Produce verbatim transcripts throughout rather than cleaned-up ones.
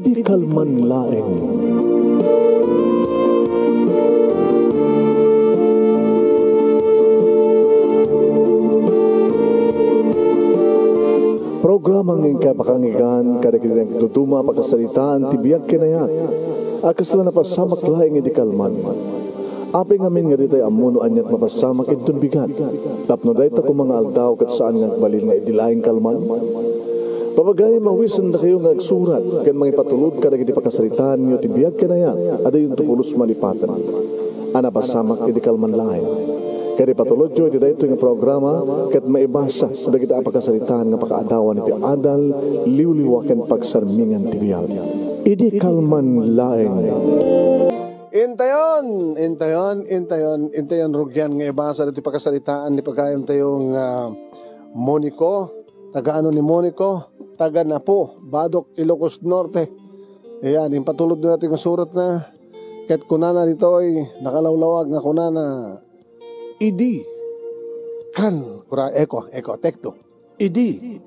Idi kalman laeng. Programa nga inkay pakanggan kadagiti nagduduma a pakasaritaan ti biag ken ayat a kasla napasamak laeng idi kalman. Apay ngamin nga ditay ammo no aniat mapasamak inton bigat, tapno dayta koma nga aldaw ket saan nga agbalin nga idi laeng kalman? Pabagayam, mawisendakayo nga agsurat ken mangipatulod kadagiti pakasaritaanyo ti biag ken ayat a dayonto pulos malipaten a napasamak idi kalman laeng. Ket ipatulodyo iti daytoy nga programa ket maibasa dagiti a pakasaritaan nga pakaadawan iti adal, liwliwa ken pagsarmingan ti biag. Idi kalman laeng. Intayon, intayon, intayon, intayon rugian nga ibasa dagiti pakasaritaan ni pagayamtayo nga Monico. Taga ano ni Monico? Taga Napo, Badoc, Ilocos Norte. Ayan, impatulod na natin yung surat na. Ket kunana ditoy, nakalawlawag nga kunana, idi, kan, kura, eko, eko, take two. Idi,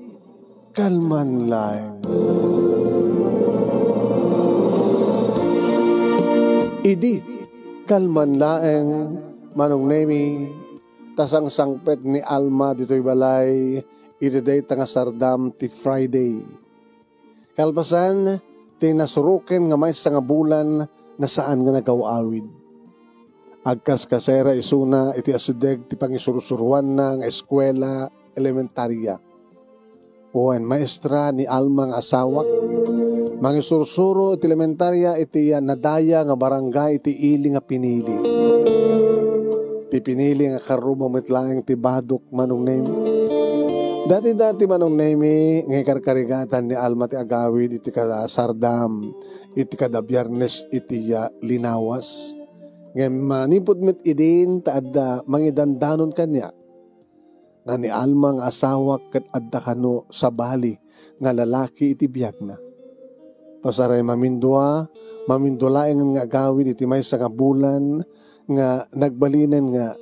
kalman laeng. Idi, kalman laeng, Manong Nemi, ta sangsangpet ni Alma ditoy balay, iti dayta nga sardam ti Friday. Kalpasan, ti nasuroken nga maysa nga bulan nga saan nga nagaw-awid. Agkaskasera isuna iti asideg ti pangisursuruanna nga eskuela elementaria. Wen, maestra ni Alma nga asawak. Mangisursuro iti elementaria iti nadaya nga barangay iti ili nga pinili. Ti pinili nga karruma met laeng ti Badoc, Manong Nemi. Dati-dati, Manong Nemi, nga ikarkarigatan ni Alma ti agawid iti kasardam, iti kada Biyernes iti, ah, linawas. Ngem manipud met idin ta adda mangidandanon kaniak nga ni Alma nga asawak ket adda kano sabali nga lalaki iti biagna. Pasaray mamindua, mamindua laeng nga agawid iti maysa nga bulan nga nagbalinen nga,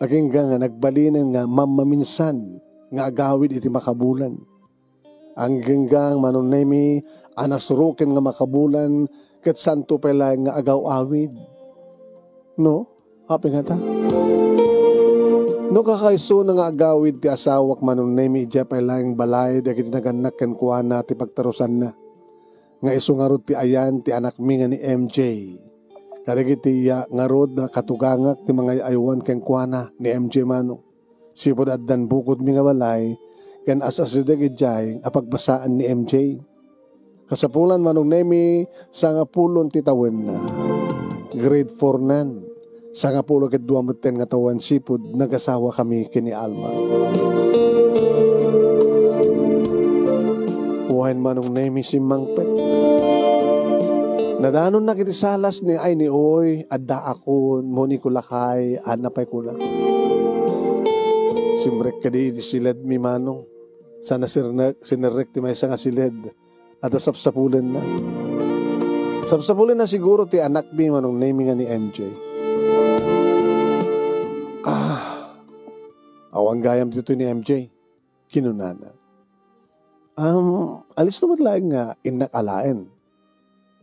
agingga nga nagbalinen nga mammaminsan nga agawid iti makabulan. Agingga, Manong Nemi, a nasuroken nga makabulan ket santo pay laeng nga agaw-awid. No? Apay ngata? No kakaisuna nga agawid ti asawak, Manong Nemi, idiay pay laeng balay dagiti nagannak kenkuana ti pagtarusanna. Nga isu ngarud ti ayan ti anakmi nga ni M J. Kadagiti iya ngarud a katugangak ti mangay-aywan kenkuana ni M J, Manong. Sipud addan bukodmi nga balay ken as-asideg idiay a pagbasaan ni M J. Kasapulan, Manong Nemi, sangapulon ti tawenna. Grade four nan. Sangapulo ket dua metten nga tawen sipud nagasawakami ken ni Alma. Wen, Manong Nemi, simmangpet. Nadanonnak iti salas ni ay ni Oy, addaakon, Monico lakay, adda pay kuna. Simrek kadi iti siledmi, Manong. Sana sirnek, sinerrek ti maysa nga siled. Adda sapsapulenna. Sapsapulenna siguro ti anakmi, Manong Nemi, nga ni M J. Ah, awan gayam ditoy ni M J, kinunana. Um, alisto met laeng nga innak alaen.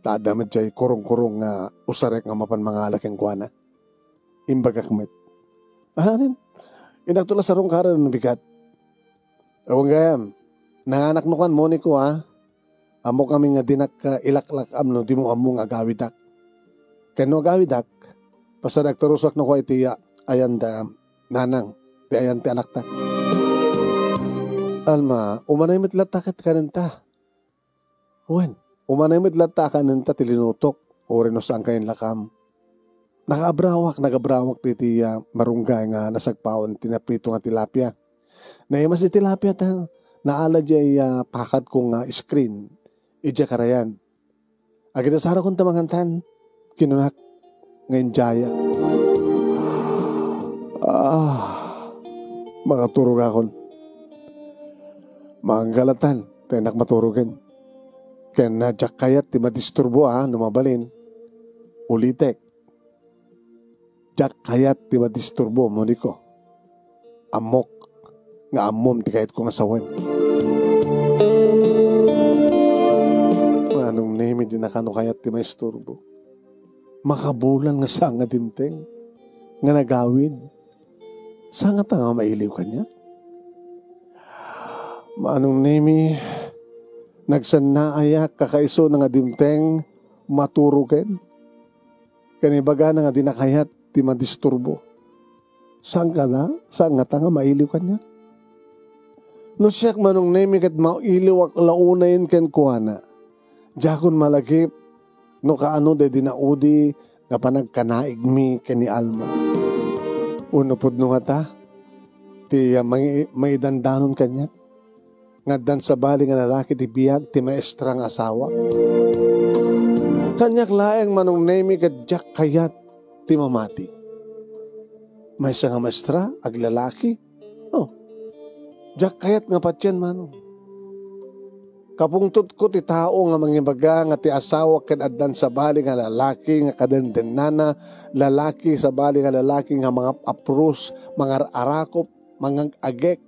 Ta adda met jay kurong-kurong nga usarek nga mapan mangala kenkuana. Imbagak met. Ahanen? Inakto la sarong karen no bigat. Awan gayam. Nanganak no kan Monico, ha? Ammok amin nga dinak, ah, ilaklak-am no dimo ammo nga agawidak. Ken no agawidak, pasadak tarusak no ko iti, ah, ayan da, nanang, ti ayan ti anakta. Alma, umanay met latta ket kanenta. Wen, umanay met latta a kanenta ti linutok, uray no saan kayen lakam. Nakaabrawak, nagabrawak ti, ti, ah, marunggay nga nasagpaon ti naprito nga tilapia. Naimas ti tilapia ta naala diay, ah, pakadko nga screen. Idiay karayan. Agitasarakon ta mangantan, kinunak, nga indiaya. Ah, makaturogakon. Manggalatan, ta innak maturogen. Ken, ah, diak kayat ti madisturbo, ah, no mabalin. Ulitek. Diak kayat ti madisturbo, Monico. Ammok nga ammom ti kayatko nga sawen. Manong Nemi, kano kayat ti maisturbo. Makabulan nga saan nga dimteng nga nagawid. Saan ngata nga mailiw kaniak? Manong Nemi, nagsannaayak kakaisuna nga dimteng maturogen. Ken ibagana nga dina kayat ti madisturbo. Saan kala? Saan ngata nga mailiw kaniak? No siak, Manong Nemi, ket mailiwak la unayen kenkuana. Diakon malagip no kaano daydi naudi nga panagkanaigmi ken ni Alma. Wenno pudno ngata ti, ah, mangi-, maidandanon kaniak? Nga addan sabali nga lalaki ti biag ti maestra nga asawa. Kaniak laeng, Manong Nemi, ket diak kayat ti mamati. Maysa nga maestra, aglalaki. Oh, diak kayat nga patien, Manong. Kapungtotko ti tao nga mangibaga nga ti asawa ken addan sabali nga lalaki nga kadendennana, lalaki sabali nga lalaki nga mangap-apros, mangar-arakop, mangag-agek,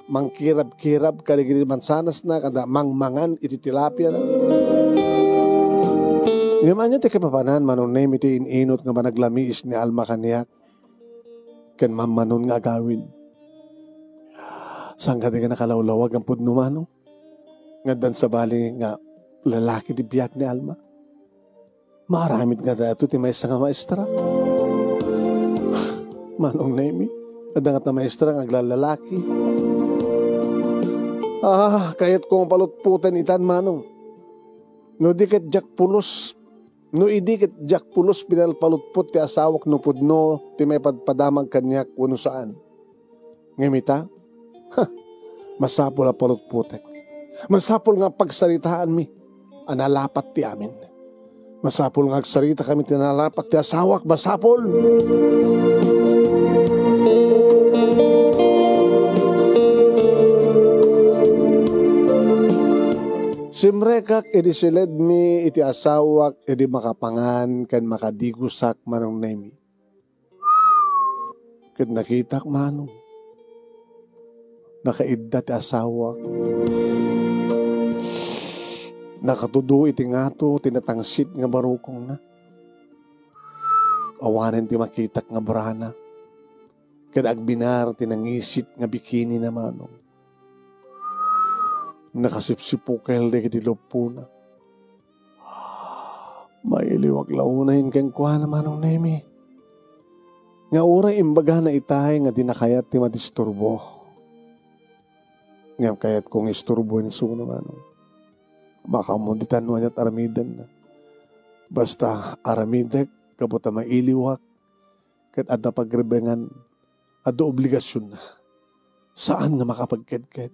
mangkirab-kirab kadagiti mansanasna, kada mangmangan iti tilapia na. Ngem ania ti kapapanan, Manong Nemi, ti in-inut nga panaglamiis ni Alma kaniak ken mammanon nga agawid? Saan kadi nga nakalawlawag nga pudno, Manong? Nga addan sabali nga lalaki ti biag ni Alma? Maaramid nga dayto ti maysa nga maestra. Manong Nemi, adda ngata maestra nga aglallalaki. Ah, kayatko nga palutpoten itan, Manong. No di ket diak pulos, no idi ket diak pulos pinalpalutpot ti asawak no pudno ti maipadpadamag kaniak wenno saan. Ngem ita, ha, masapul a palutpotek. Masapul nga pagsaritaanmi a nalapat ti amin. Masapul nga agsarita kami ti nalapat ti asawak. Masapul! Simrekak idi siledmi iti asawak idi makapangan ken makadigusak, Manong Nemi. Ket nakitak, Manong, nakaidda ti asawak. Nakatudo iti ngato ti natangsit nga barukongna. Awanen ti makitak nga brana. Ket agbinar ti nangisit nga bikinina, Manong. Nakasipsipukel dagiti luppona. Mailiwak la unayen kenkuana, Manong Nemi, nga uray imbagana itay nga dina kayat ti madisturbo. Ngem kayatko nga isturboen isuna, Manong. Makaammo ditan no aniat aramidenna. Basta aramidek gapu ta mailiwak ket adda pagrebengan, adda obligasionna. Saan nga makapagkedked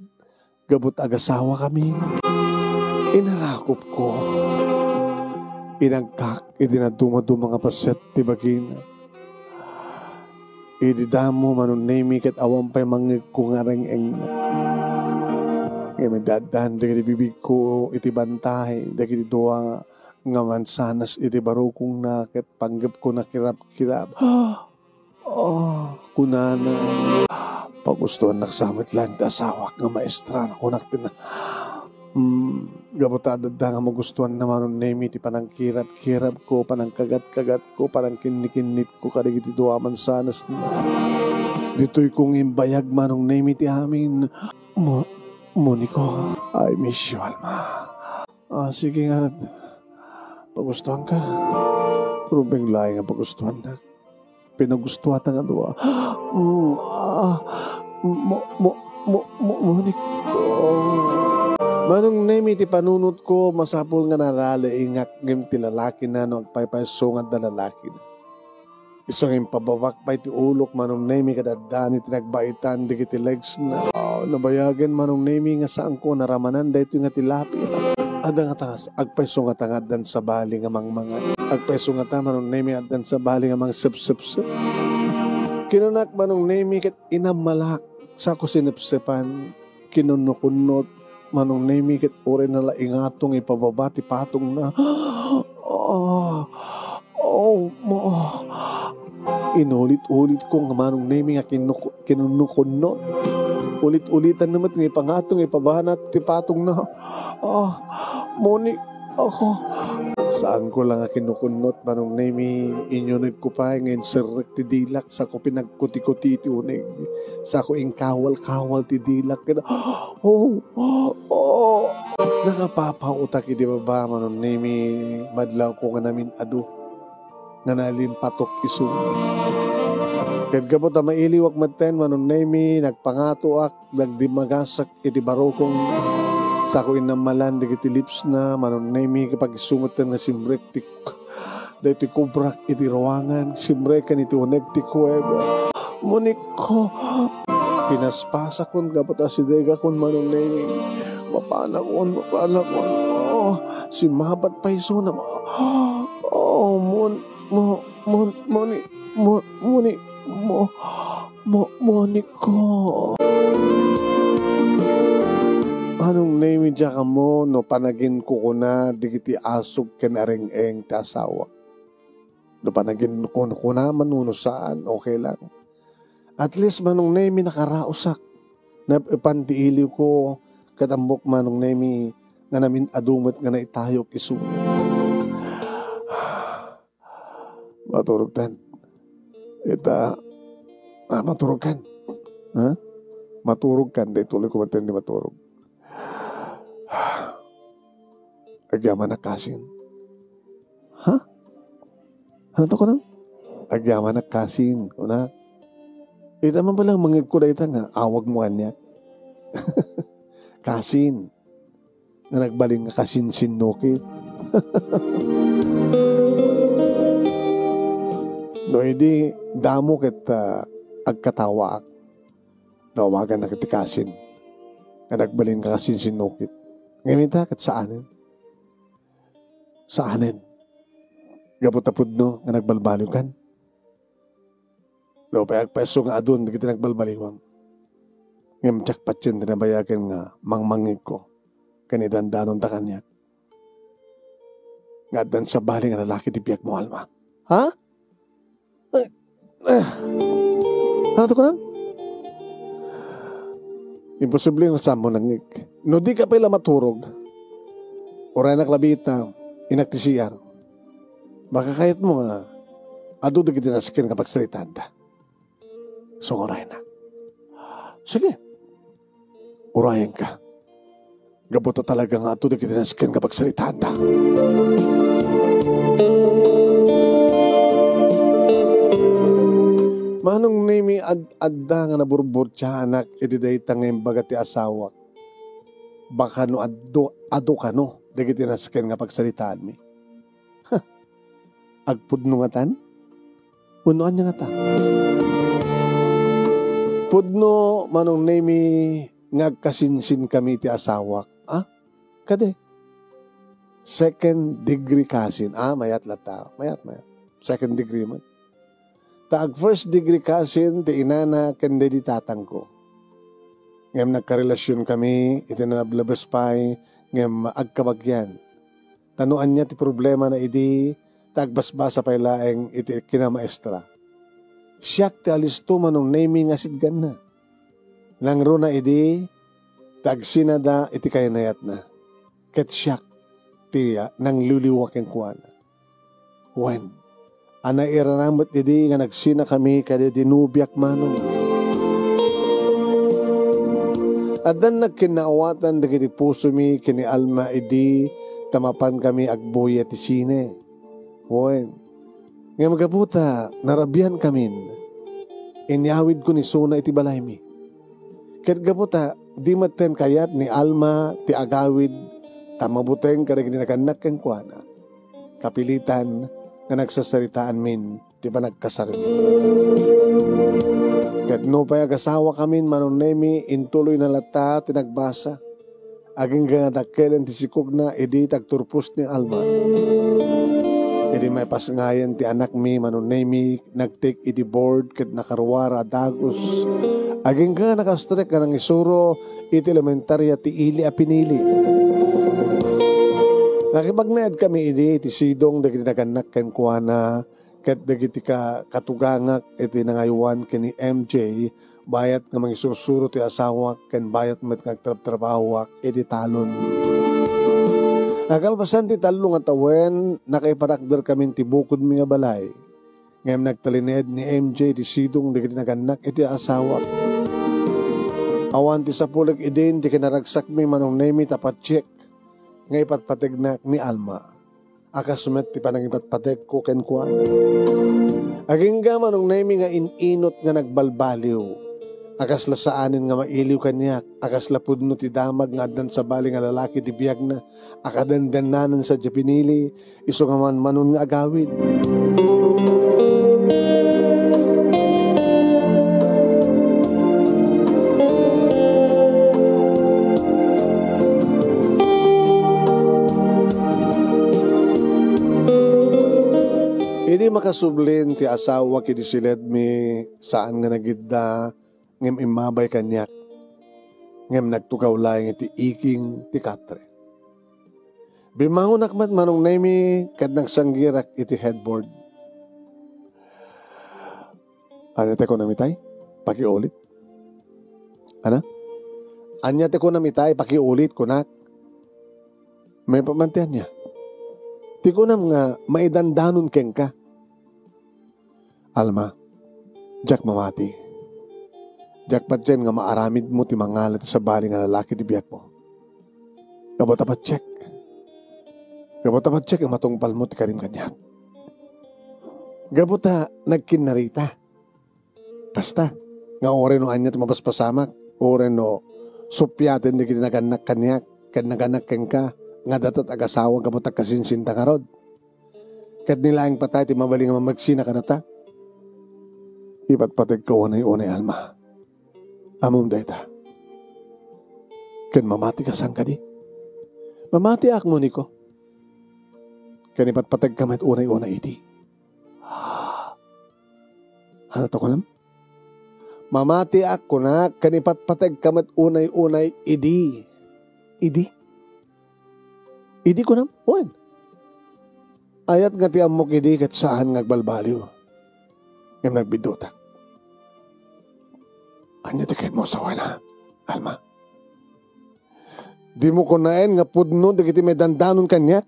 gapu ta agasawakami. Inarakopko. Inagtak iti nadumaduma nga paset ti bagina. Idi damo, Manong Nemi, ket awan pay mangngegko nga reng-engna. Ngem idi addan dagiti bibigko iti bantay dagiti dua nga mansanas iti barukongna ket panggepko nakirabkirab. Oh, kunana, "Pagustuannak sa met laeng ti asawak nga maestra," kunak ti na. Hmm, gapu ta adda nga magustuanna, Manong Nemi, ti panangkirabkirabko, panangkagatkagatko, panangkinnikinnitko kadagiti dua a mansanasna. Ditoyko nga imbayag, Manong Nemi, ti amin. Mo-, Moniko, I miss you, Alma. Ah, sige ngarud. Pagustuanka. Rubeng laeng nga pagustuannak. Pinagustuata nga dua. Mm, ah, mo, mo, mo, mo, Moniko. Manong Nemi, ti panunotko, masapul nga nalalaingak ngem ti lalakina no agpaypayso nga adda lalakina. Isu nga impababak pay ti ulok, Manong Nemi, ket adda ni ti nagbaitan dagiti legsna. Ah, nabayagen, Manong Nemi, nga saanko naramanan daytoy nga tilapia. Adda ngata, agpayso ngata nga addan sabali nga mangmangan. Agpayso ngata, Manong Nemi, addan sabali nga mangsepsepsep. Kinunak, Manong Nemi, ket inammalak, sako sinepsepan. Kinunukunnot, Manong Nemi, ket uray nalaingato nga ipababa ti patongna. Ah, oh, mo. Inulit-ulitko nga, Manong Nemi, nga kinuk-, kinunukunnot. Ulit-ulitanna met nga ipangato nga ipabana ti patongna. Ah, Moni, ako. Saanko la nga kinukunnot, Manong Nemi, inyunegko pay nga inserrek ti dilak, sako pinagkuti-kuti ti uneg, sako inkawal-kawal ti dilak, ket, oh, oh, oh, nakapapautak idi baba, Manong Nemi, madlawko nga namin-adu nga nalimpatok isu. Ket gapu ta mailiwak metten, Manong Nemi, nagpangatoak, nagdimmagasek iti barukong, sako innammalan dagiti lips na, Manong Nemi, ket isu metten nga simrek ti, daytoy kubrak iti ruangan, simreken iti uneg ti kuweba. Monikko, pinaspasakon gapu ta asidegakon, Manong Nemi. Mapanakon, mapanakon. Oh, simmabat pay isuna. Oh, mon, mo, mon, moni, mo, moni, mo, mo, Monikko. Manong Nemi, diak ammo no panaginkukuna dagiti asuk ken areng-eng ti asawak. No panaginkukuna man wenno saan, okay lang. At least, Manong Nemi, nakaraosak. Nap-epan ti iliwko, ket ammok, Manong Nemi, nga namin-adu met nga naitayok isu. Maturogkan. Ita, ah, maturogkan. Ha? Maturogkan, daytoy ko metten ti maturog. Agyamanak kasin. Ha? Ano to kunam? Agyamanak kasin, kuna. Ita man pala, mangegko dayta nga, awag mo kaniak. Kasin. Nga nagbalin nga kasinsinnukit. No idi, damo ket, ah, agkatawaak. Nawagannak iti kasin. Nga nagbalin nga kasinsinnukit. Ngem ita, ket saanen. Saanen. Gapu ta pudno nga nagbalbaliwkan. Nupay agpayso nga adun dagiti nagbalbaliwam. Ngem diak patien ti nabayagen nga mangmangngegko ken idandanonda kaniak. Nga addan sabali nga lalaki ti biagmo, Alma. Ha? Eh, eh. Ano to kunam? Imposible nga saanmo nangngeg. No di ka pay la maturog, uraynak labi ita, inak ti C R. Baka kayatmo nga adu dagiti nasken nga pagsaritaanda. Sunguraynak. Sige. Urayenka. Gapu ta talaga nga adu dagiti nasken nga pagsaritaanda. Manong Nemi, ad-, adda nga naburburtiaanak idi dayta nga imbaga ti asawak. Baka no adu, adu kano dagiti nasken nga pagsaritaanmi. Huh. Agpudno ngatan? Wenno ania ngata? Pudno, Manong Nemi, nga agkasinsin kami ti asawak. Ah? Kadi? Second degree cousin. Ah, mayat latta. Mayat, mayat. Second degree man. Ta ag first degree cousin ti inana ken daydi tatangko. Ngem nagkarelasion kami iti nalablabes pay, ngem agkabagian. Ta no ania ti problemana idi, ta agbasbasa pay laeng iti kinamaestra. Siak ti alisto, Manong Nemi, nga sidganna. Nangruna idi, ta agsinada iti kaynayatna. Ket siak ti, ah, nangliwliwa kenkuana. Wen, a nairana met idi nga nagsinakami kadaydi nobiak, Manong. Addan nagkinnaawatan dagiti pusomi ken ni Alma idi ta mapankami agbuya ti sine. Wen, ngem gapu ta narabiankamin, inyawidko ni Sona iti balaymi. Ket gapu ta di metten kayat ni Alma ti agawid ta mabuteng kadagiti nagannak kenkuana, kapilitan nga nagsasaritaanmin ti panagkasarita. Ket nupay agasawakamin, Manong Nemi, intuloyna latta ti nagbasa. Agingga nga dakkelen ti sikogna idi ti agturpos ni Alma. Idi maipasngayan ti anakmi, Manong Nemi, nagtik iti board ket nakaruar a dagus. Agingga nga nakastrek nga nangisuro iti elementaria ti ili a pinili. Nakipagnaed kami idi iti sidong dagiti nagannak kenkuana ket dagiti ka-, katugangak iti nangaywan ken ni M J, bayat nga mangisursuro ti asawak ken bayat met nga agtrabtrabahoak iti talon. Nakalpasan ti tallo nga tawen, nakaiparakderkamin ti bukodmi nga balay. Ngem nagtalinaed ni M J ti sidong dagiti nagannak iti asawak. Awan ti sapulek idin ti kinaragsakmi, Manong Nemi, ta patiek nga ipatpategnak ni Alma. A kas met ti panangipatpategko kenkuana. Agingga, Manong Nemi, nga in-inot nga nagbalbaliw. A kasla saanen nga mailiw kaniak, a kasla pudno ti damag nga addan sabali nga lalaki ti biagna, a kadandannanan sadiay pinili, isu nga manmanon nga agawid. Idi makasublin ti asawak idi siledmi, saan nga nagidda, ngem immabay kaniak, ngem nagtugaw laeng iti iking ti katre. Bimmangonak met, Manong Nemi, ket nagsanggirak iti headboard. Ania ti kunam itay? Pakiulit. Ana? Ania ti kunam itay? Pakiulit, kunak. Maipapan ti ania? Ti kunam nga maidandanon kenka. Alma, diak mamati. Diak patien nga maaramidmo ti mangala ti sabali nga lalaki ti biagmo. Gapu ta patiek. Gapu ta patiek nga matungpalmo ti karim kaniak. Gapu ta nagkinnarita. Kasta, nga uray no ania ti mapaspasamak, uray no suppiaten dagiti nagannak kaniak, ken nagannak kenka, nga datat agasawa gapu ta kasinsinta ngarud. Ket ni laeng patay ti mabalin nga mamagsina kadata. Ipatpategka unay-unay, Alma. Ammom dayta. Ken mamatika saan kadi? Mamatiak, Moniko. Ken ipatpategka met unay-unay idi. Ano to, kunam? Mamatiak, kunak, ken ipatpategka met unay-unay idi. Idi? Idi, kunam? Wen. Ayat nga ti ammok idi ket saan nga agbalbaliw. Ngem nagbiddutak. Ania ti kayatmo a sawen, Alma? Dimo kunaen nga pudno dagiti maidandanon kaniak?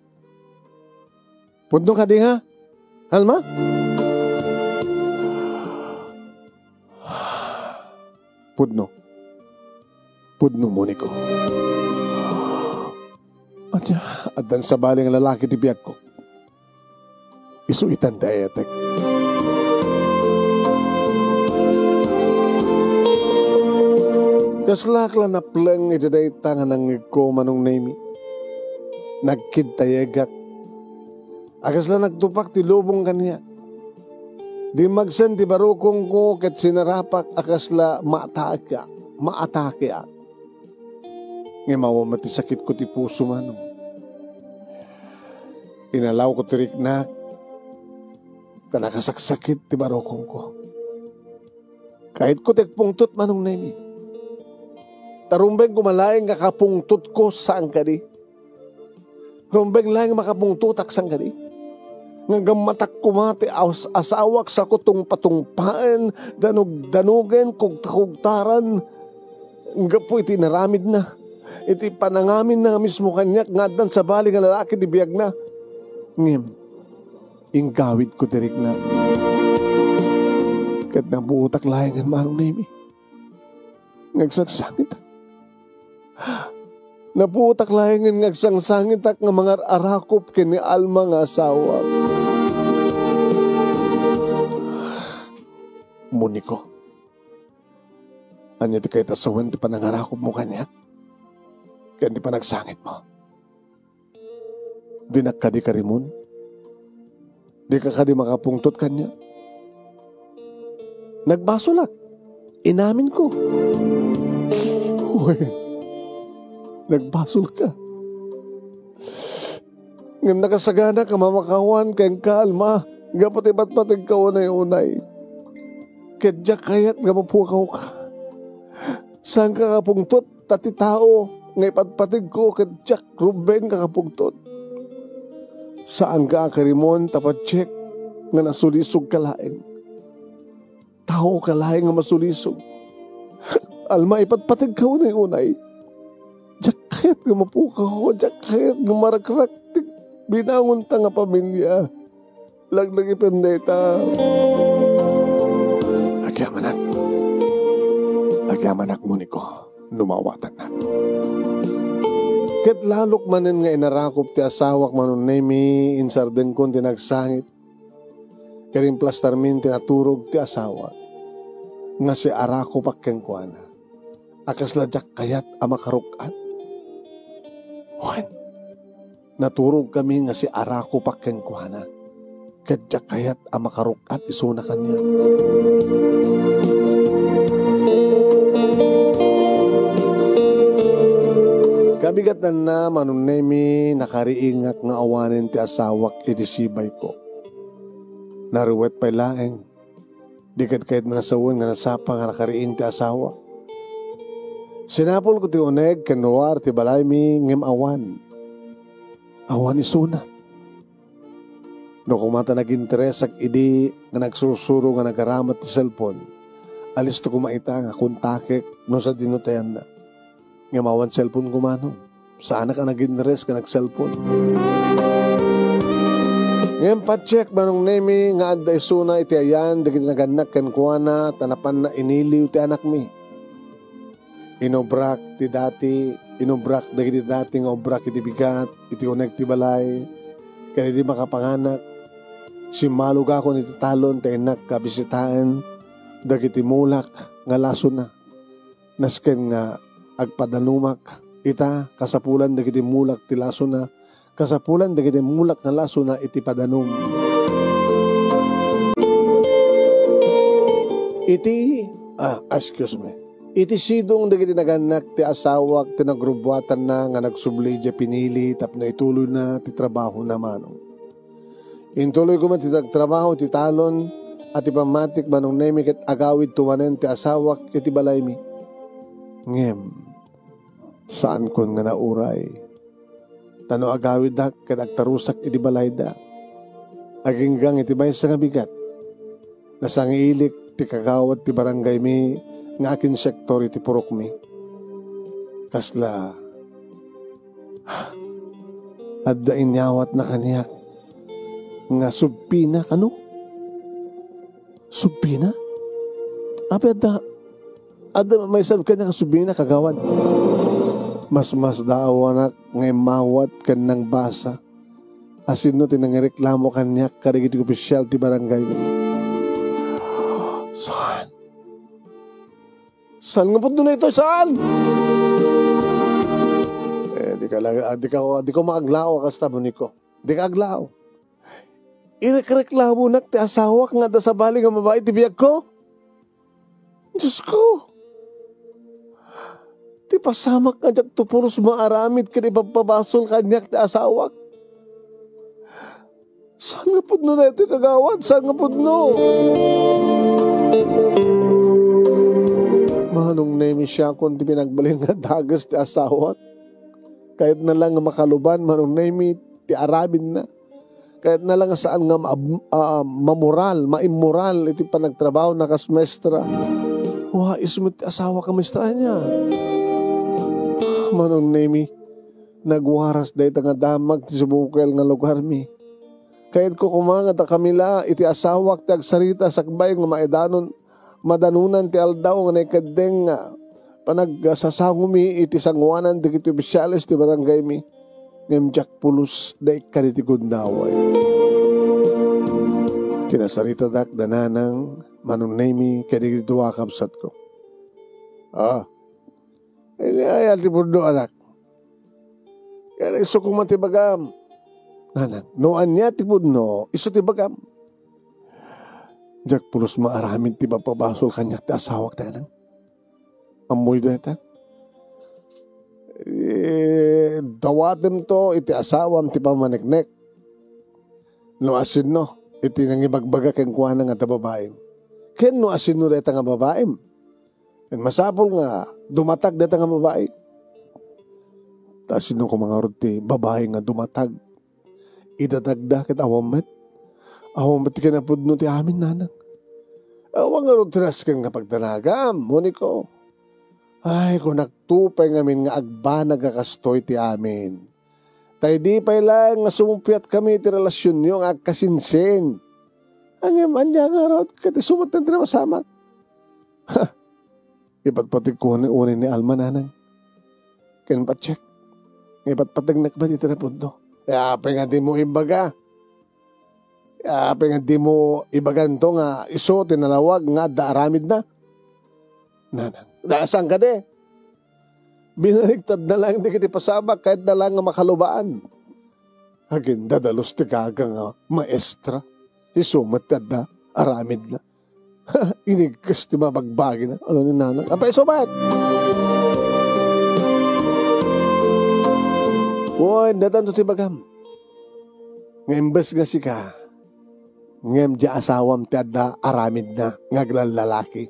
Pudno kadi, ha? Alma? Pudno. Pudno, Moniko. Ania, addan sabali nga lalaki ti biagko. Isu itan ti ayatek. Kaslak la napleng iti dayta nga nangngegko, Manong Nemi. Nagkidtayegak. A kasla nagtupak ti lubong kaniak. Dimmagsen ti barukongko ket sinarapak a kasla maatakiak, maatakiak. Ngem awan met ti sakitko ti puso, Manong. Inalawko ti riknak, ta nakasaksakit ti barukongko. Kayatko ti agpungtot, Manong Nemi. Ta rumbeng koma laeng nga kapungtotko, saan kadi? Rumbeng laeng makapungtotak, saan kadi? Nga gammatak koma ti as-, asawak, sako tungpatungpaen, danugdanugen, kugtakugtaran. Gapu iti inaramidna, iti panangaminna nga mismo kaniak nga addan sabali nga lalaki ti biagna. Ngem, inggawidko ti riknak. Ket napuotak laengen, Manong Nemi, nga agsangsangitak. Napuotak laengen nga agsangsangitak nga mangar-arakop ken ni Alma nga asawa. Moniko, ania ti kayat a sawen ti panangarakopmo kaniak ken ti panagsangitmo? Dinak kadi karimon? Dika kadi makapungtot kaniak? Nagbasolak. Inaminko. Uy, nagbasolka. Ngem nakasagana a mamakawan kenka, Alma, gapu ti patpategka unay-unay. Ket diak kayat nga mapukawka. Saanka a kapungtot, ta ti tao nga ipatpategko ket diak rumbeng nga kapungtot. Saanka a karimon ta patiek nga nasulisogka laeng. Taoka laeng nga masulisog. Alma, ipatpategka unay-unay. Diak kayat nga mapukawko, diak kayat nga marakrak ti binangonta nga pamilia. Laglagipem dayta. Agyamanak. Agyamanak, Moniko, no maawatannak. Ket lalok manen nga inarakop ti asawak, Manong Nemi, insardengkon ti nagsangit. Ket implastarmin ti naturog ti asawak nga siarakopak kenkuana a kasla diak kayat a makaruk-at. Wen, naturogkami nga siarakopak kenkuana ket diak kayat a makaruk-at isuna kaniak. Kabigatanna, Manong Nemi, nakariingak nga awanen ti asawak iti sibayko. Naruet pay laeng. Di kadkayatna sawen nga nasapa nga nakariing ti asawa. Sinapulko ti uneg ken ruar ti balaymi ngem awan. Awan isuna. No koma ta naginteresak idi nga nagsursuro nga nagaramat ti cellphone, alisto koma ita nga kontakek no sadino ti ayanna. Ngem awan cellphone ko, Manong. Saanak a nagin-rest nga nag-cellphone. Ngem patiek, Manong Nemi, nga adda isuna iti ayan dagiti nagannak kenkuana ta napanna iniliw ti anakmi. Inubrak ti dati, inubrak dagiti dati nga ubrak iti bigat, iti uneg ti balay, ken idi makapanganak, simmalogakon iti talon ta innak a bisitaen dagiti mulak nga lasona. Nasken nga agpadanumak ita, kasapulan dagiti mulak ti lasona, kasapulan dagiti mulak nga lasona iti padanum. Iti, ah, excuse me. Iti sidong dagiti nagannak ti asawak ti nagrubbuatanna nga nagsubli idiay pinili tapno ituloyna ti trabahona, Manong. Intuloy koma ti nagtrabaho iti talon a ti pammatik, Manong Nemi, ket agawidto manen ti asawak iti balaymi. Ngem, saankon nga nauray. Ta no agawidak ket agtarusak iti balayda, aginggang iti maysa nga bigat, nasangiilik ti kagawad ti barangaymi nga akinsektor iti purokmi. Kasla, adda inyawatna kaniak nga subpina kano? Subpina? Apay adda, adda maysa kaniak nga subpina, kagawad? Masmasdaawanak nga immawat ken nangbasa a sinno ti nangireklamo kaniak kadagiti opisial ti barangay. Saan? Saan nga pudno daytoy? Saan? Eh, di ka lang, ah, di ka, di ko maaglao, kasta, Moniko. Di ka aglao. Irekreklamonak ti asawak nga adda sabali nga babai ti biagko. Diosko! Ti pasamak nga diak to pulos maaramid ken ipabpabasol kaniak ti asawak. Saan nga pudno daytoy, kagawad? Saan nga pudno? Manong Nemi, siakon ti pinagbalin nga dages ti asawak. Kayatna lang nga makaluban, Manong Nemi, ti aramidna. Kayatna lang nga saan nga ma-, ah, mamoral, maimmoral iti panagtrabahona kas maestra. Wais met ti asawak a maestra ania. Manong Nemi, nagwaras dayta nga damag ti subukel nga lugarmi. Kayatko koma nga dakami la iti asawak ti agsarita sakbay nga maidanon, madanunan ti aldaw nga naikeddeng nga panagsasangumi iti sangoanan dagiti ofisiales ti barangaymi. Ngem diak pulos daikkan iti gundaway. Kinasaritadak da nanang, Manong Nemi, ken dagiti dua a kabsatko. Ah, ania aya ti pudno, anak? Kaya isu koma ti bagam. Nanang, no ania ti pudno, isu ti bagam. Diak pulos maaramid ti mapabasol kaniak ti asawak, nanang. Ammoy dayta? Eh, dawatemto iti asawam ti pammaneknek. No asino iti nangibagbaga kenkuana nga adda babaim. Ken no asino dayta nga babaim. Ken masapul nga dumatag dayta nga babai. Ta sino koma ngarud ti babai nga dumatag? Idatagda ket awan met. Awan met ti kinapudno ti amin, nanang. Awan ngarud ti nasken nga pagdanagam, Moniko. Ay, kunakto pay ngamin nga agbanag a kastoy ti amin. Ta idi pay laeng nga sumuppiatkami iti relasionyo nga agkasinsin. Ngem ania ngarud ket isu met ti napasamak. Ipatpategko unay ni Alma, nanang. Ken patiek, nga ipatpategnak met iti napudno. Apay nga dimo ibaga? Apay nga dimo ibaganto nga isu ti nalawag nga adda aramidna? Nanang, da, saan kadi? Binaliktadna laeng dagiti pasamak, kayatna laeng nga makalubaan. Agin dadalus ti gaga nga maestra, isu met ti adda aramidna. Inigkes ti mabagbagina. Ano ni nanang? Apay isu met? Wen, datanto ti bagam. Nga imbes nga sika, ngem di asawam ti adda aramidna nga aglallalaki.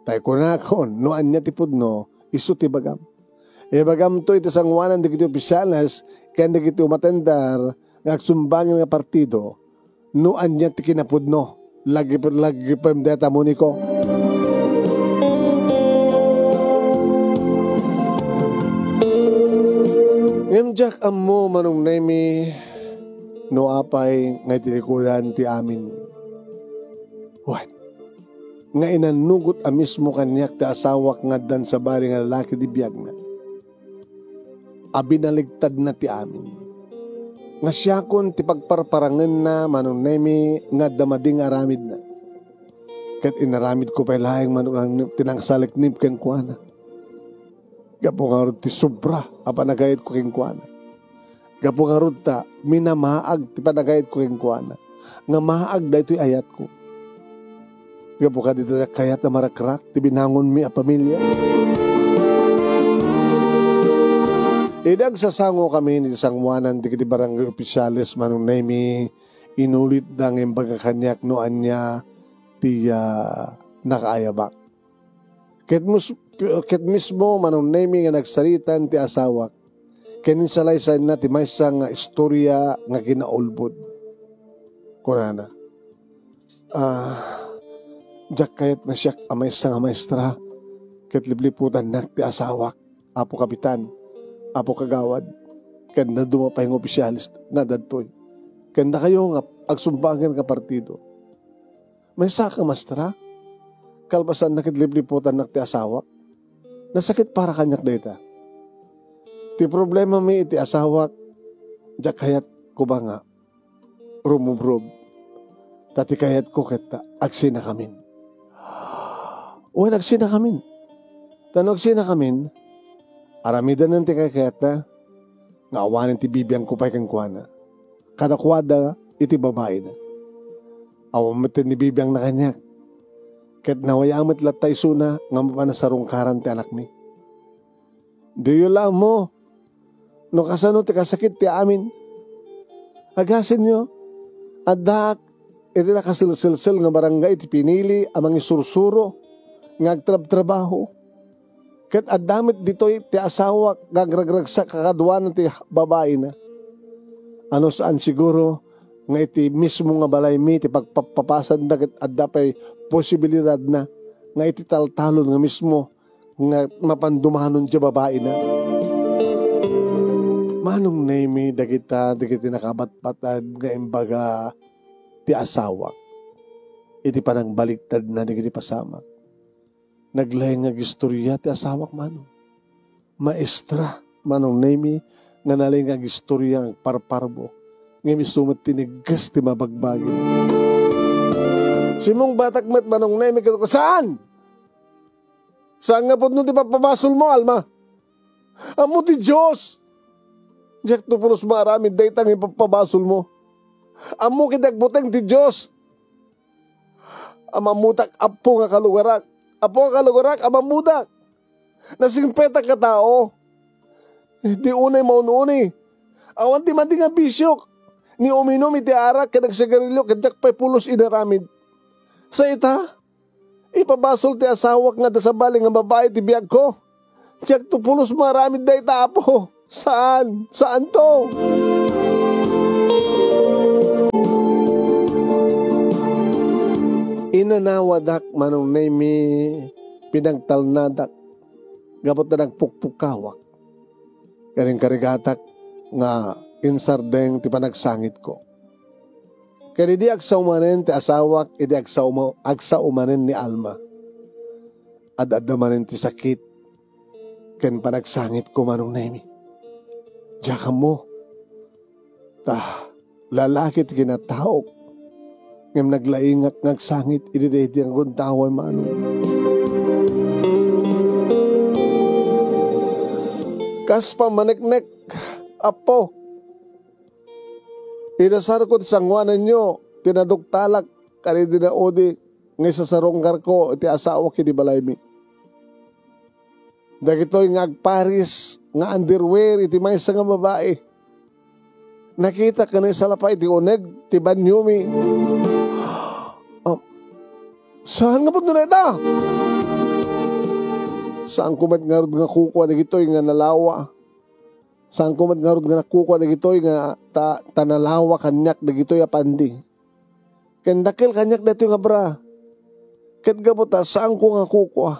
Tay kunakon, no ania ti pudno, isu ti bagam. Ibagamto iti sangoanan dagiti opisyales ken dagiti umatender nga agsumbangen nga partido, no ania ti kinapudno. Lagip-, lagipem deta, Monico. Ngem diak ammo, Manong Nemi, no apay nga itilikudan ti amin. Wen, nga inannugot a mismo kaniak ti asawak nga addan sabali nga lalaki di biagna. A binaligtadna ti amin. Nga siakon ti pagparparangenna, Manong Nemi, nga adda madi nga aramidna. Ket inaramidko pay laeng, Manong Nemi, ti nangsaliknib kenkuana. Gapu ngarud ti sobra a panagayatko kenkuana. Gapu ngarud ta minamaag ti panagayatko kenkuana, nga maag daytoy ayatko. Gapu kadita, diak kayat a marakrak ti binangonmi a pamilia. Idi agsasangokami iti sangoanan dagiti barangay opisyales, Manong Nemi, inulitda nga imbaga kaniak no ania ti, ah, nakaayabak. Ket mus-, ket mismo, Manong Nemi, nga nagsaritaan ti asawak, ken insalaysayna ti maysa nga istorya nga kinaulbod. Kunana, "Ah, diak kayat nga siak a maysa nga maestra, ket lipliputannak ti asawak, Apo Kapitan, Apo Kagawad, ken dadduma pay nga opisyales nga adtoy, ken dakayo nga agsumbangen nga partido." Maysa ka, maestra? Kalpasanna ket lipliputannak ti asawak. Nasakit para kaniak dayta. Ti problemami iti asawak, diak kayat koma nga rumubrob. Ta ti kayatko ket agsinakamin. Wen, agsinakamin. Ta no agsinakamin, aramidanan ti kakayatna, nga awanen ti bibiangko pay kenkuana. Kadakuada iti babaina. Awan met ti nibibiangna kaniak. Ket nawayaam met latta isuna nga mapan a sarungkaran ti anakmi. Diyo la ammo no kasano ti kasakit ti amin. Agasenyo, addaak iti nakaselselsel nga barangay iti pinili a mangisursuro nga agtrabtrabaho. Ket adda met ditoy ti asawak nga agragragsak kakaduana ti babaina. Ano, saan siguro nga iti mismo nga balaymi ti pagpapapasanda ket adda pay posibilidadna nga iti taltalon nga mismo nga mapan dumanon ti babaina. Manong Nemi, dagita dagiti nakabatbatad nga imbaga ti asawak iti panangbaligtadna dagiti pasamak. Naglaing nga agistorya ti asawak, Manong. Maestra, Manong Nemi, nga nalaing nga agistorya nga agparparbo. Ngem isu met ti nigges ti mabagbagi. Simmungbatak met, Manong Nemi, ket saan? Saan nga pudno ti papabasolmo, Alma? Ammo ti Dios. Diakto pulos maaramid dayta nga ipapabasolmo. Ammo ket agbuteng ti Dios. Amammodak, Apo nga kalugarak. Apo nga kalugarak, amammodak. Nasingpetak a tao. Di unay maun-uni. Awan ti madi nga bisiok. Ni uminum iti arak ken agsigarilio ket diak pay pulos inaramid. Sa ita, ipabasol ti asawak nga adda sabali nga babai ti biagko. Diakto pulos maaramid dayta, Apo. Saan? Inanawadak, Manong Nemi, pinagtalnadak. gapu ta nagpukpukkawak. Ken inkarigatak nga insardeng ti panagsangitko. Ken idi agsao manen ti asawak, idi agsao ma-, agsao manen ni Alma, ad-adda manen ti sakit ken panagsangitko, Manong Nemi. Diak ammo ta lalaki ti kinataok, ngem naglaingak nga agsangit idi daydi nga gundaway, Manong. Kas pammaneknek, Apo, inasarko ti sangoananyo, ti naduktalak, kadidi naudi nga isasarungkarko iti asawak iti balaymi. Dagitoy nga agparis nga underwear iti maysa nga babai. Nakitak nga naisalapay ti uneg ti baniomi. Ah, saan nga pudno dayta? Saanko met ngarud nga kukua dagitoy nga nalawa. Saanko met ngarud nga nakukua dagitoy nga ta, ta nalawa kaniak dagitoy a pandi. Ken dakkel kaniak daytoy nga bra. Ket gapu ta saanko nga kukua.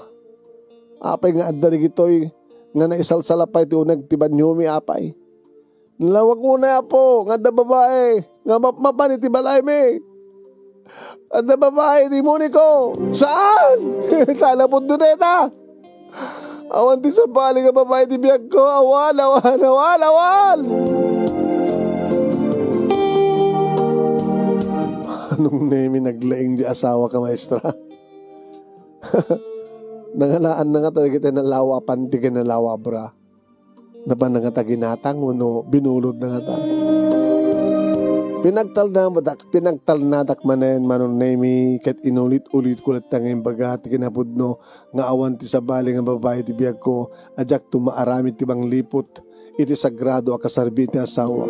Apay nga adda dagitoy nga naisalsalapay ti uneg ti baniomi, apay? Nalawag unay, Apo, nga adda babai nga mapmapan iti balaymi. Adda babai ni Monico. Saan? Saan a pudno dayta? Awan ti sabali nga babai ti biagko. Awan, awan, awan, awan! Manong Nemi, naglaing ti asawak, maestra. Nangalaanna ngata dagiti nalawa a panti ken nalawa a bra. Napanna ngata ginatang wenno binulodna ngata. Pinagtalnadak, pinagtalnadak manen, Manong Nemi, ket inulit-ulitko latta nga imbaga ti kinapudno nga awan ti sabali nga babai ti biagko a diakto maaramid ti mangliput iti sagrado a kasarbi ti asawa.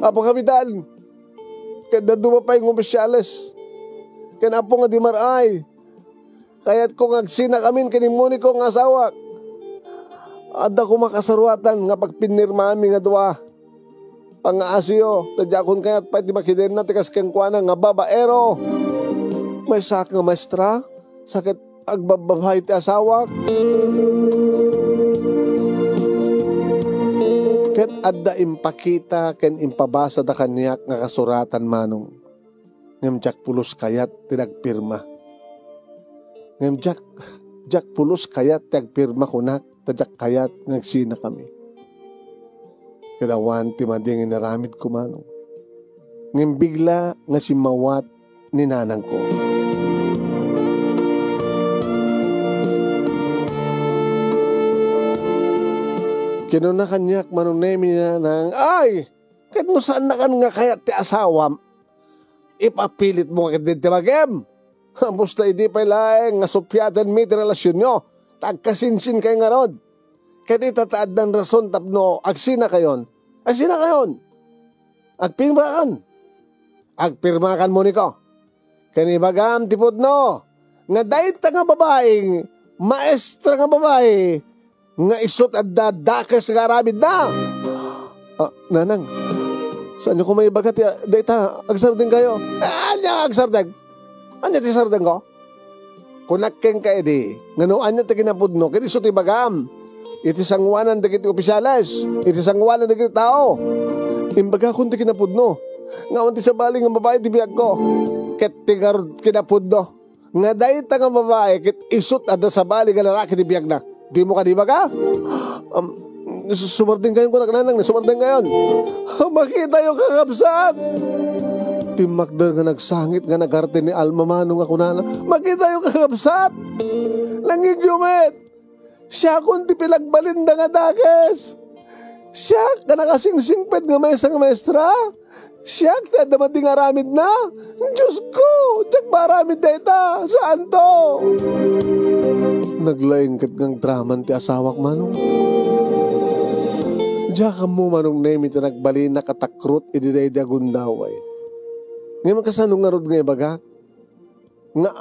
Apo Kapitan, ket dadduma pay nga opisyales ken Apo nga di mar-ay, kayatko nga agsinakamin ken ni Monico nga asawak. Adda koma kasaruatan nga pagpinnirmaanmi nga dua. Pangngaasiyo, ta diakon kayat pay ti makidenna ti kas kenkuana nga babaero. Maysaak nga maestra, sa ket agbabbabai ti asawak. Ket adda impakita ken impabasada kaniak nga kasuratan, Manong. Ngem diak pulos kayat ti nagpirma. Ngem diak, diak pulos kayat ti agpirma kunak, ta diak kayat nga agsinakami. Ket awan ti madi nga inaramidko, Manong. Ngem bigla nga simmawat ni nanangko. Kinuna kaniak, Manong Nemi, ni nanang, "Ay, ket no saannakan nga kayat ti asawam, ipapilitmo ketdi ti bagim. Basta idi pay laeng nga supiatenmi ti relasionyo, ta agkasinsinkay ngarud. Ket ita ta addan rason tapno agsinakayon. Agsinakayon. Agpirmakan. Agpirmakan, Monico. Ken ibagam ti pudno nga dayta nga babai, maestra nga babai, nga isu ti adda dakes nga aramidna." "Ah, nanang, saanyo koma ibaga ti, ah, dayta, agsardengkayo." "Ah, ania agsardeng? Ania ti sardengko? Kunak kenka idi nga no ania ti kinapudno, ket isu ti ibagam iti sangoanan dagiti opisyales, iti sangoanan dagiti tao. Imbagakon ti kinapudno nga awan ti sabali nga babai ti biagko, ket ti ngarud kinapudno nga dayta nga babai ket isu ti adda sabali nga lalaki ti biagna. Dimo kadi ibaga?" "Um, su-, sumardengkayon," kunak, "nanang, sumardengkayon." "Makitayo, kakabsat!" Timmakder nga nagsangit nga nagarte ni Alma, Manong, a kunana, "Makitayo, kakabsat! Langigyo met! Siakon ti pinagbalinda nga dakes! Siak nga nakasingsingpet nga maysa nga maestra! Siak ti adda met nga aramidna! Diosko, diak maaramid dayta! Saanto!" Naglaing ket nga agdraman ti asawak, Manong. Diak ammo, Manong Nemi, ti nagbalin a katakrot idi daydi a gundaway. Ngem kasano ngarud nga ibagak? nga,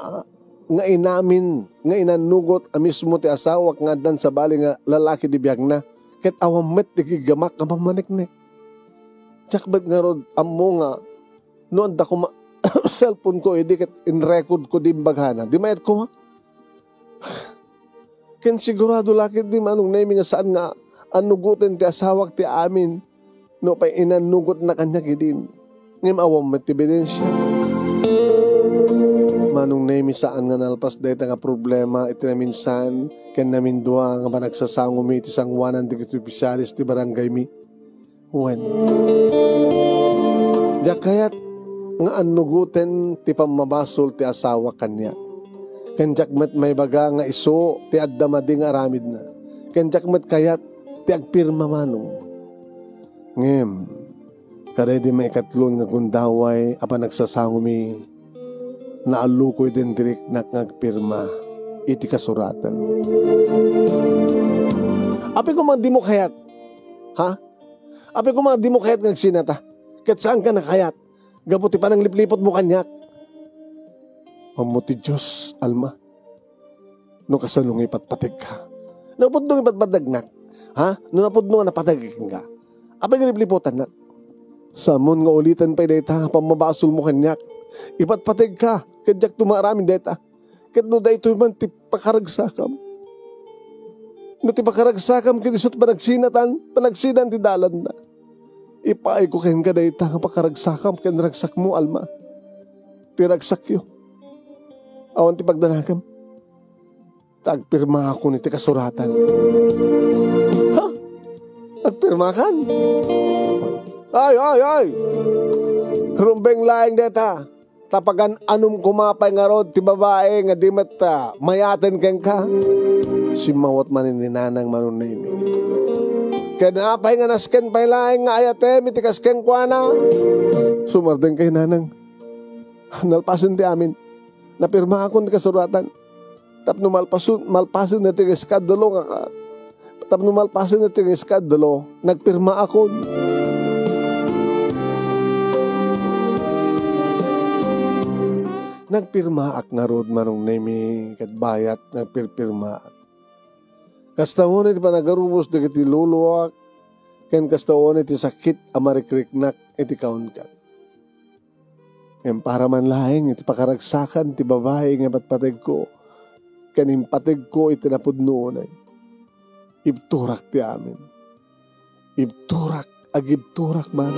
nga inamin, nga inannugot a mismo ti asawak nga addan sabali nga lalaki ti biagna, ket awan met ti giggamak a pammaneknek. Diak met ngarud ammo nga no adda koma cellphone ko idi ket in-record ko di imbagana, di mayat koma. Ken sigurado la ketdi, Manong Nemi, nga saan nga annugoten ti asawak ti amin no pay inannugotna kaniak idin. Ngem awan met ti ebidensia. Manong Nemi, saan nga nalpas dayta nga problema iti naminsan ken namindua nga panagsasangomi iti sangoanan dagiti opisyales ti barangaymi. Wen, diak kayat nga annugoten ti pammabasol ti asawak kaniak. Ken diak met maibaga nga isu ti adda madi nga aramidna. Ken diak met kayat ti agpirma, Manong. Ngem, kadaydi maikatlo nga gundaway a panagsasangomi, naallukoy daydi riknak nga agpirma iti kasuratan. Apay koma dimo kayat? Ha? Apay koma dimo kayat nga agsinata? Ket saanka nakayat gapu ti pananglipliputmo kaniak? Ammo ti Dios, Alma, no kasano nga ipatpategka. Napudno nga ipatpategnak, ha? No napudno nga napateg kenka, apay nga lipliputannak? Saanmon nga ulitan pay dayta nga pammabasolmo kaniak. Ipatpategka, ket diakto maaramid dayta. Ket no daytoy man ti pakaragsakam, no ti pakaragsakam ket isu ti panagsinatan, panagsinan ti dalanna, ipaayko kenka dayta nga pakaragsakam ken ragsakmo, Alma. Ti ragsakyo, awan ti pagdanagem. Ta agpirmaakon iti kasuratan. Ha? Agpirmakan? Ay, ay, ay! Rumbeng laeng deta. Ta pagan-anom koma pay ngarud ti babai nga di met, ah, mayaten kenka. Simmawat manen ni Nanang Manong Nemi. Ken apay nga nasken pay laeng nga ayatem iti kas kenkuana? Sumardeng kay Nanang. Nalpasen ti amin. Napirmaakon ti kasuratan. Tapno malpasun-, malpasen daytoy nga eskandaluo nga ka-, tapno malpasen daytoy nga eskandaluo, nagpirmaakon. Nagpirmaak ngarud, Manong Nemi, ket bayat, nagpirpirmaak. Kasta unay ti panagarubos dagiti loloak, ken kasta unay ti sakit a marikriknak iti kaunkan. Ngem para man laeng iti pakaragsakan ti babai nga patpategko ken impategko iti napudno unay, ibturak ti amin. Ibturak, agibturak man.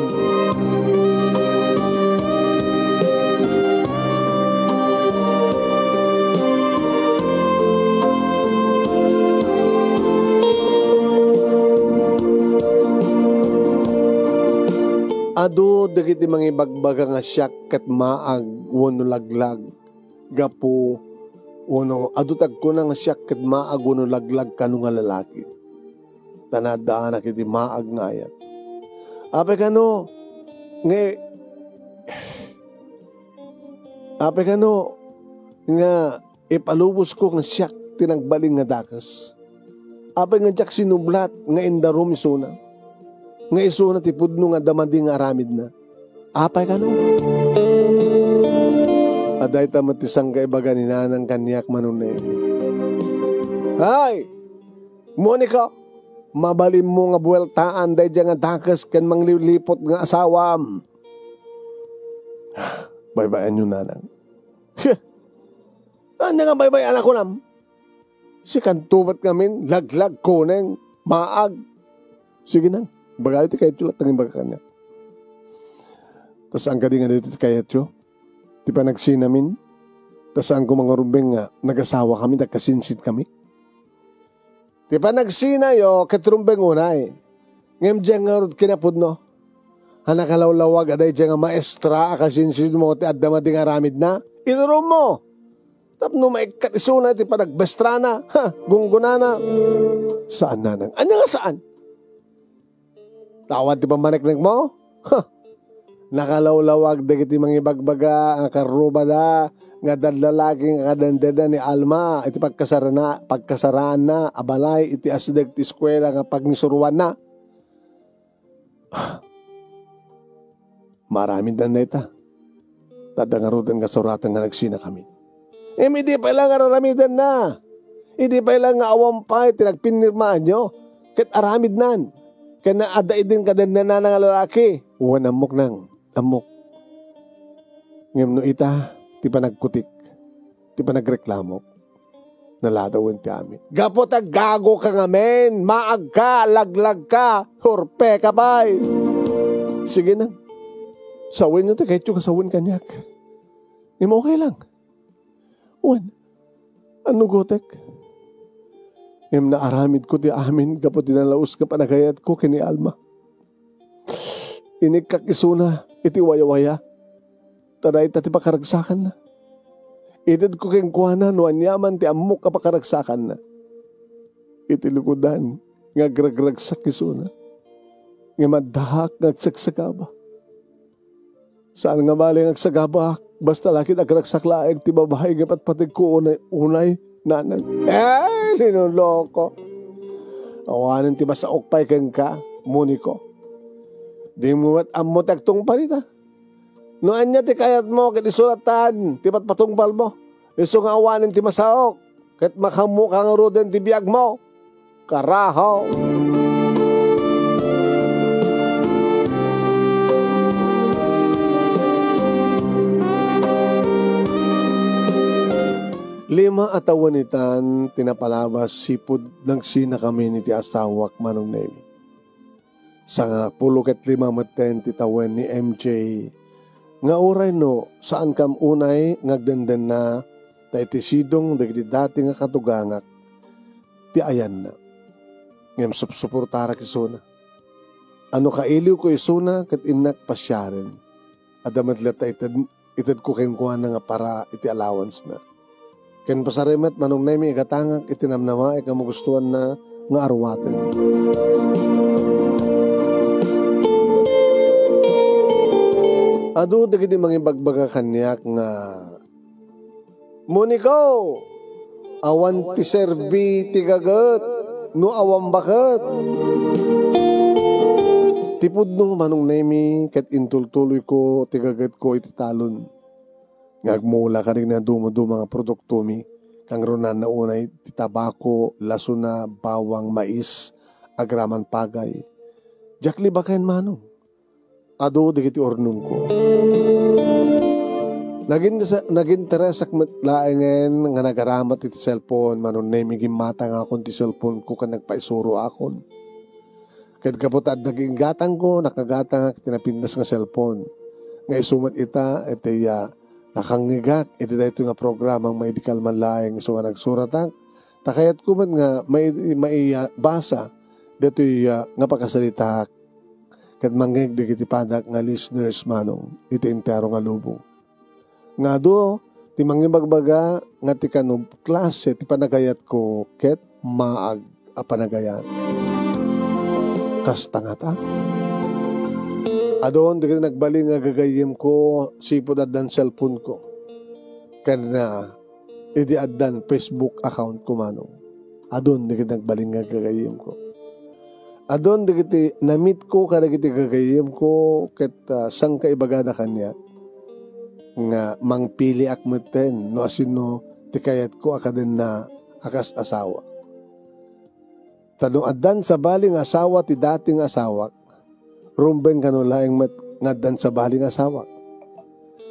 Adu dagiti mangibagbaga nga siak ket maag wenno laglag gapu, wenno adu ti agkuna nga siak ket maag wenno laglag kano nga lalaki. Ta naaddaanak iti maag nga ayat. Apay kano nga, apay kano nga ipalubosko nga siak ti nagbalin nga dakes? Apay nga diak sinublat nga indarum isuna? Nga isuna ti pudno nga adda madi nga aramidna? Apay kano? Adayta met ti sangkaibaga ni Nanang kaniak, Manong Nemi. Ay! Monica, mabalinmo nga bueltaan daydiay nga dakes ken mangliliput nga asawam. Baybay-anyo, Nanang. Ania nga baybay-an a kunam? Sikanto met ngamin, laglag, kuneng, maag. Sige nang, ibagayo ti kayatyo latta nga ibaga kaniak. Ta saan kadi nga daytoy ti kayatyo? Ti panagsinamin? Ta saan koma nga rumbeng nga nagasawakami, nagkasinsitkami? Ti panagsinayo ket rumbeng unay. Ngem diay ngarud kinapudno. A nakalawlawag a daydiay nga maestra a kasinsinmo ti adda madi nga aramidna? Idurummo! Tapno maikkat isuna ti panagmestrana, ha, gunggonana. Saan, Nanang? Ania nga saan? Tawan ti pammaneknekmo? Ha! Nakalawlawag dagiti mangibagbaga nga karrubada nga adda lalaki nga kadendena ni Alma iti pagkasarana-, pagkasaraanna a balay iti asideg ti eskuela nga pangisuroanna. Maaramidnan dayta. Ta adda ngaruden nga suratan nga nagsinakamin. Ngem idi pay la nga ar-aramidenna, idi pay la nga awan pay ti nagpinirmaanyo, ket aramidnan. Ken adda idin kadendennana nga lalaki. Wen, ammok nang, ammok. Ngem no ita ti panagkutik, ti panagreklamok, naladawen ti amin. Gapu ta gagoka ngamin, maagka, laglagka, hurpeka pay. Sige na. Sawenyo ti kayatyo nga sawen kaniak. Ngem okay lang. Wen, annugotek. Ngem naaramidko ti amin gapu ti nalaus nga panagayatko ken ni Alma. Inikkak isuna iti wayawaya, ta dayta ti pakaragsakanna. Itedko kenkuana no aniaman ti ammok a pakaragsakanna. Iti lukodan nga agragragsak isuna, ngem addaak nga agsagsagaba. Saan nga bale nga agsagabak, basta la ket agragsak laeng ti babai nga patpategko unay, unay, nanang. Eh, linoloko. Awanen ti masaok pay kenka, Moniko. Dimo met ammo ti agtungpal ita. No ania ti kayatmo, ket isu latta ti patpatungpalmo. Isu nga awanen ti masaok, ket makaammoka ngaruden ti biagmo. Karahaw. Lima a tawen itan ti napalabas sipud nagsinakami iti asawak, Manong Nemi. Sangapulo ket lima metten ti tawen ni M J nga uray no saankam unay nga agdendenna, ta iti sidong dagiti dati nga katugangak ti ayanna. Ngem supsuportarak isuna. Ano kailiwko isuna ket innak pasiaren. Adda met latta ited-, itedko kenkuana nga para iti allowance-na. Ken pasarimet, Manong Nemi, igatangak iti namnamaek nga magustuanna nga aruaten. Adu dagiti mangibagbaga kaniak nga, "Moniko, awan ti serbi ti gaget no awan baket." Ti pudno, Manong Nemi, ket intultuloyko ti gagetko iti talon nga agmula kadagiti nadumaduma nga produktomi, kangrunanna unay ti tabako, lasona, bawang, mais, agraman pagay. Diak libaken, Manong. Adu dagiti urnongko. Nagin-, naginteresak met laengen nga nagaramat iti cellphone, Manong Nemi, gimmatangakon ti cellphone-ko ken nagpaisuroakon. Ket gapu ta adda gatangko, nakagatangak iti napintas nga cellphone. Nga isu met ita, iti, ah, nakangngegak iti daytoy nga programang maidikalman laeng isu nga nagsuratak. Ta kayatko met nga mai-, mai-, ah, basa daytoy, ah, nga pakasaritaak. Ket mangngeg dagiti padak nga listeners, Manong, iti entero nga lubong. Nga adu ti mangibagbaga nga ti kano klase ti panagayatko ket maag a panagayat. Kasta ngata. Adun dagiti nagbalin nga gagayyemko sipud addan cellphone-ko. Ken, ah, idi addan Facebook account-ko, Manong. Adun dagiti nagbalin nga gagayyemko. Adun dagiti namitko kadagiti gagayyemko ket, ah, sangkaibagada kaniak nga mangpiliak metten no asino ti kayatko a kadenna a kas asawa. Ta no addan sabali nga asawa ti dati nga asawak, rumbeng kano laeng met nga addan sabali nga asawak.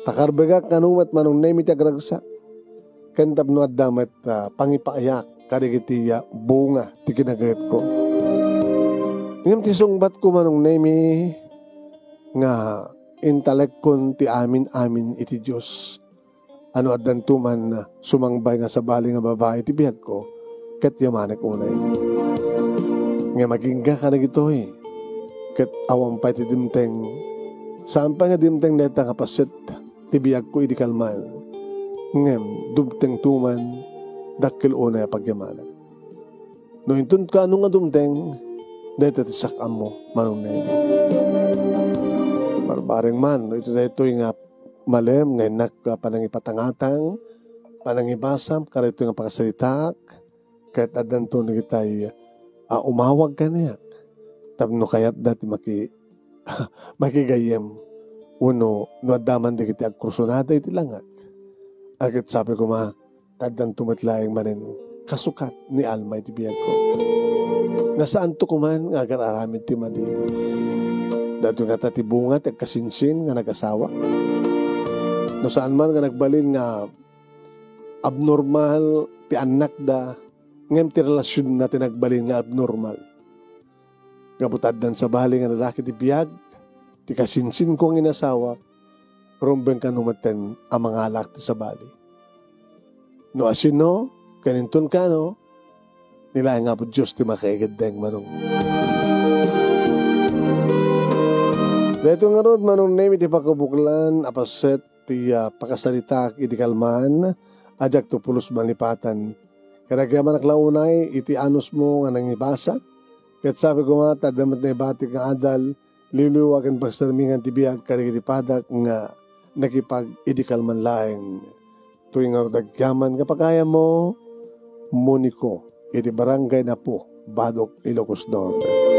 Ta karbegak kano met Manong Nemi ti agragsak. Ken tapno adda met, ah, pangipaayak kadagiti, ah, bunga ti kinagetko. Ngem ti sungbatko, Manong Nemi, nga intalekkon ti amin-amin iti Dios. Ano addanto man sumangbay nga sabali nga babai ti biagko, ket yamanek unay. Ngem agingga kadagitoy, ket awan pay ti dimteng. Saan pay nga dimteng dayta nga paset ti biagko idi kalman. Ngem dumtengto man, dakkel unay a pagyamanak. No inton kaano nga dumteng, dayta ti sak-ammo, Manong Nemi. Barbareng man, no ito daytoy nga malem nga innak a panangipatangatang, panangibasam, kadaytoy nga pakasaritaak, ket addanto dagitay a umawag kaniak tapno kayatda ti maki-, makigayyem, wenno no adda man dagiti agkursunada iti langak. A ket sabi koma, addanto met laeng manen kasukat ni Alma iti biagko. Nga saanto koman nga agar-aramid ti madi. Daytoy ngata ti bunga ti agkasinsin nga nagasawa. No saan man nga nagbalin nga abnormal ti annakda, ngem ti relasionna ti nagbalin nga abnormal. Gapu ta addan sabali nga lalaki ti biag, ti kasinsinko nga inasawak, rumbeng kano metten a mangalak ti sabali. No asino, ken inton kano, ni laeng Apo Dios ti makaigaddeng, Manong. Daytoy ngarud, Manong Nemi, ti pakabuklan a paset ti, ah, pakasaritaak idi kalman a diak to pulos malipatan. Ket agyamanak la unay iti anusmo nga nangibasa, ket sabi koma ta adda met naibatik nga adal, liwliwa ken pagsarmingan ti biag kadagiti padak nga nakipag idi kalman laeng. Toy ngarud agyaman nga pagayammo, Monico, iti Barangay Napo, Badoc, Ilocos Norte.